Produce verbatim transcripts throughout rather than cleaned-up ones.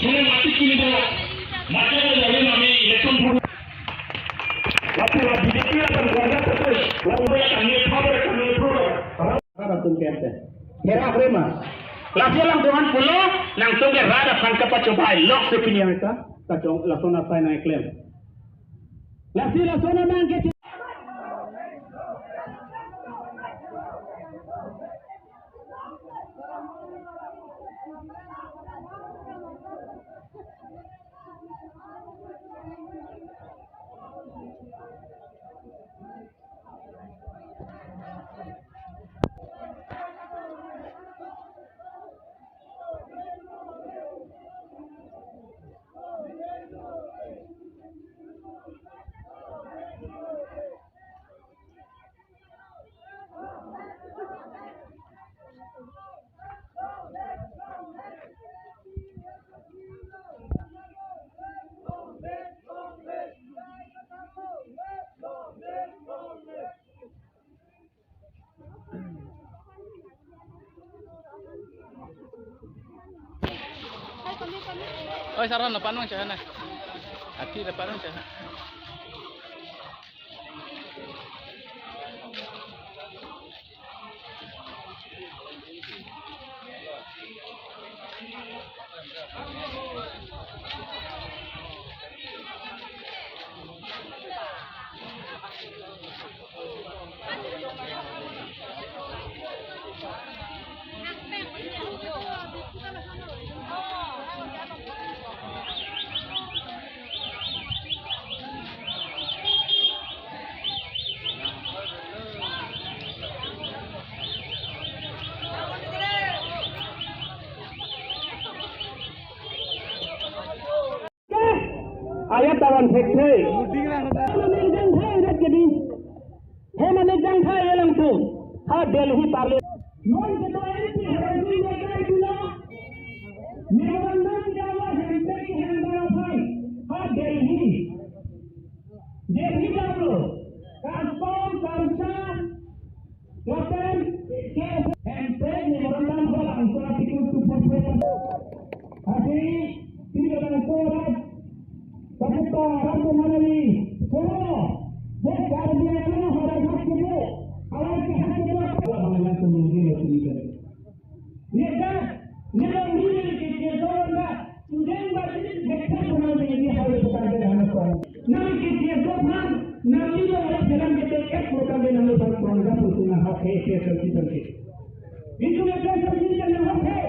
Sini mati kini bo, mati lagi kami election pun. Waktu BJP akan keluarga terus, lalu kami cover kami pro. Rat atum kente. Hera prema. Lasi alangtum aphan pulo, nangtum ke rat aphan kapachobai, lok si pini yang ita, kachong lason asai nangklem. Lasi lason nangke Oi, Saron, lapan nang cahana. Ati lapan nang cahana. Ayat tawan thekthe. He mane jangthai rat jadi. He mane jangthai alangtum. Ha Delhi Parliament. Non ketua M P Harjit Naikai pula. Memorandum jalo hempe ki hempe aphan. Ha Delhi. Delhi jalo. Custom, culture, Lapen ke hempe ni memorandum hol angkor article two four four. Hati, tiga bangko rat, pakuta rat mengalami, semua, bukan dia yang ada hak itu, awal ke hak itu, kalau mengalami sendiri, sendiri. Neka, neka mili ke dia orang student ba sini neka pernah menjadi hal itu kan dia anak orang. Nang ke dia orang, nang ni orang jalan ke dia orang kan dia nama orang kan itu nang hak ke dia sendiri. Itu neka sendiri kan nang hak ke.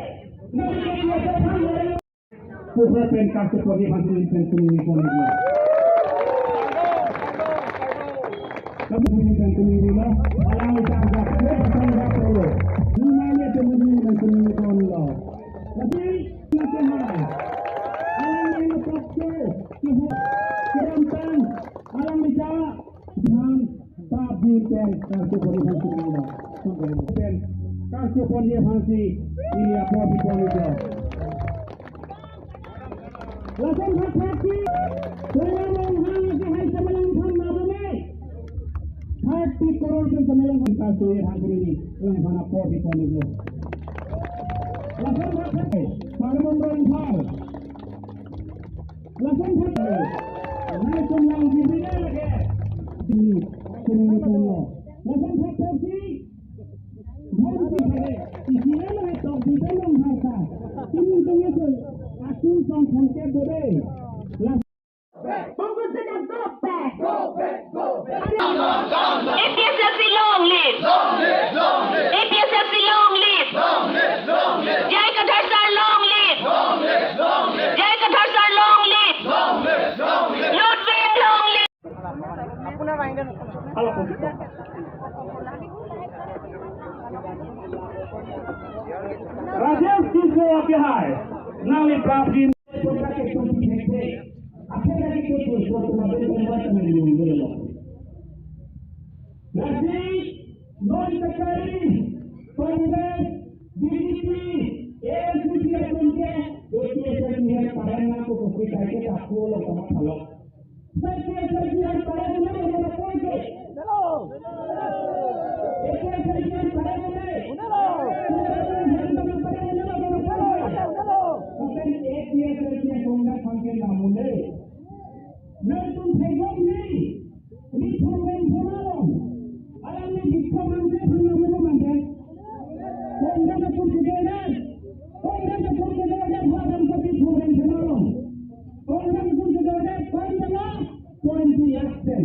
Nang ke dia orang. Puhre pen kartu kodi masih pen sini kodi. Tapi ini kan kami dulu, alang ijak jak, dia pasang jak dulu. Ini dia teman ini kan kami dulu. Tapi, ini semua. Alang ini pakso, sibuk, kerentang, alang ijak, dan, tapi pen, kartu kodi masih dulu. Pen, kartu kodi masih, ini apa, di kodi itu. Lason phatphat si, Tuliram Ronghang si hai semelang phan mabome. Thirty crore si semelang phan kasu ye thang kiri ni, lang phan apo si pon itu. Lason phatphat si, Parmon Rongphar. Lason phatphat si, nai sumlang jibile lagi. Sini, sini, sini. Lason phatphat si, Bhante bhante, isi elo hai tok di belong bhante. Sini tunggu tu, aku song song ke bode. Las- Bangku Sena, go back. Go back, go back. APHLC long live. Long live, long live. APHLC long live. Long live, long live. J I Kathar sir long live. Long live, long live. J I Kathar sir long live. Long live, long live. Ludwig long live. Rajesh Tisso ke hai, nangli prapjin. Lasi non kachari Congress, BJP, ANCP atum ke, APHLC ke pareng nangkok kopi kaike kaku lo kamathalok. Sai APHLC ke pareng nang lo kamathalok. Hello. APHLC ke pareng nang. Komante phanam komante. Komante pun kejaran. Komante pun kejaran. Buat dan kopi buat dan kenalong. Komante pun kejaran. Poin tala, poin tala sen.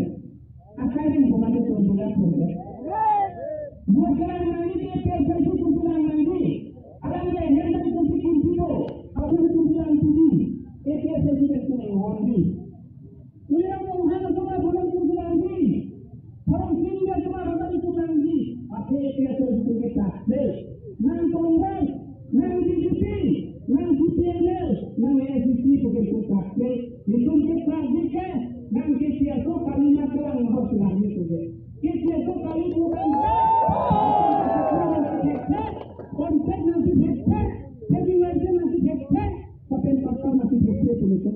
Akaring komante poin tala sen. Buat kelang nangji ke kerja itu pun kelang nangji. Alam dia hendak pun bikin video. Aku pun kelang tujuh. Itu saya tidak senang hondi. Kuliah mau hana sama bulan pun kelang di. Orang sini dia cuma orang itu kelang di. Apa itu yang terus kita? Deh, nang Congress, nang B J P, nang C P I M L, nang A I C C bukan kita. Deh, itu kita juga, nang kita itu kalimat kelang harus kelang itu deh. Kita itu kali bukan. Konteks nanti deh, jadi nanti nanti deh, tapi fakta nanti deh itu.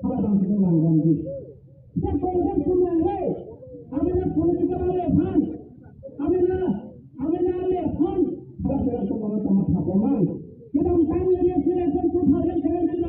Hala bang kita langgang di. Sa Congress pun langgai. Amena political alliance